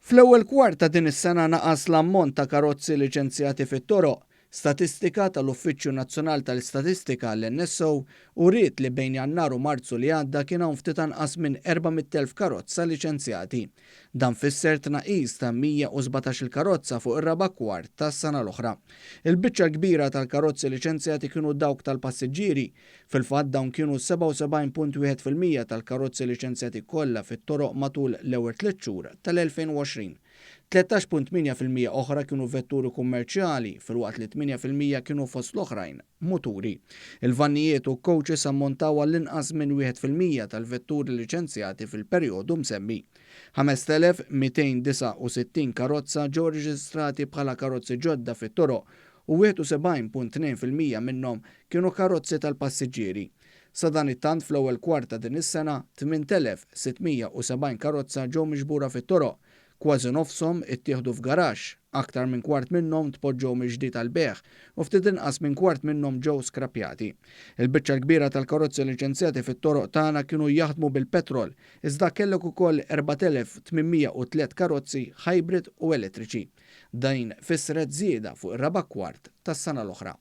Fl-ewwel kwart ta' din is-sena naqas l-ammont ta' karozzi liċenzjati fit-toroq. Statistika tal-Uffiċċju Nazzjonal tal-Istatistika, l-NSO, uriet li bejn Jannar u Marzu li għadda kien hawn ftit anqas minn 400,000 karozza liċenzjati. Dan fisser tnaqqis ta' 117-il karozza fuq ir-raba' kwart tas-sena l-oħra. Il-biċċa l-kbira tal-karozzi liċenzjati kienu dawk tal-passiġġieri. Fil-fatt dawn kienu 77.1% tal-karozzi liċenzjati kollha fit-toroq matul l-ewwel tliet xhur tal-2020. 13.8% oħra kienu vetturi kummerċjali, filwaqt li 8% kienu fost l-oħrajn muturi. Il-vannijiet u coaches ammontaw għall-inqas minn 1% tal-vetturi liċenzjati fil-perjodu msemmi. 5269 karozza ġew reġistrati bħala karozzi ġodda fit-toroq u 71.2% minnhom kienu karozzi tal-passiġġieri. Sadanittant fl-ewwel kwart ta' din is-sena 8670 karozza ġew miġbura fit-toroq. Kważi nofshom ittieħdu f'garaxx, aktar minn kwart minnhom tpoġġew mill-ġdid għall-bejgħ u ftit inqas minn kwart minnhom ġew skrappjati. Il-biċċa l-kbira tal-karozzi liċenzjati fit-toroq tagħna kienu jaħdmu bil-petrol, iżda kellek ukoll 4803 karozzi hybrid u elettriċi. Din fissret żieda fuq ir-raba' kwart tas-sena l-oħra.